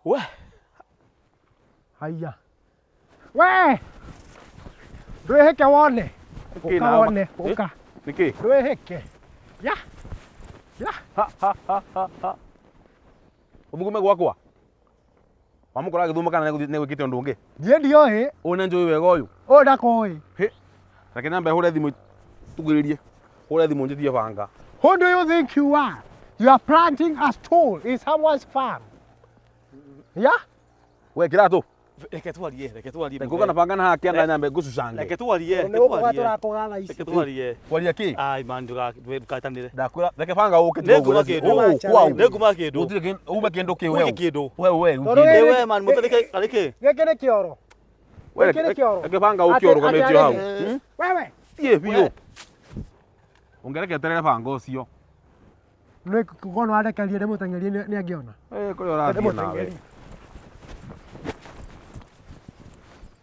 We. Haiya. We! Ndwĩhĩke wone. Nĩkĩ Ũka na- wone, ũka. Nĩkĩ? Ndwĩhĩke. Ya. Ya. Ũthugume gwakwa. Wamũkora agĩthuma kana nĩgwĩkĩte ũndũ ũngĩ. Niĩ ndioĩ, Ũyũ nĩ njũĩ wega ũyũ. ũyũ ndakũĩ. Hĩ. Reke nyambe hũre thimũ tugĩrĩrie. Hũre thimũ njĩtie banga. Who do you think you are? You are planting a stool in someone's farm. Yeah? We kĩratũ. Reke twarie, reke twarie. Ngũka na banga na haha kĩanda nyambe ngũcucange. Reke twarie, reke Nĩ gũkũga twarie. tũrakũga thaa ici. Reke twarie. Kwaria kĩ? Ai man ndugatanĩre. Ndakwĩra reke banga ũke Nĩ nguma kĩndũ. Kwau. Nĩ nguma kĩndũ. Gũtirĩ kĩndũ ume kĩndũ kĩu Ume hau. kĩndũ. We we Tondũ kĩndũ. Ĩ we man mũtharĩke arĩkĩ? Gĩkĩ nĩ kĩoro. We Gĩkĩ nĩ kĩoro. reke banga ũke Atĩ- ũrũgamĩtio atĩ hau. arĩhe. Hmm? Wewe. Thiĩ biũ. Ũngereke eterere banga ũcio. Nĩ kuona warekereria ndĩmũteng'erie nĩ angĩona. Eh, kũrĩa ũrathiĩ nawe. Ndĩmũteng'erie.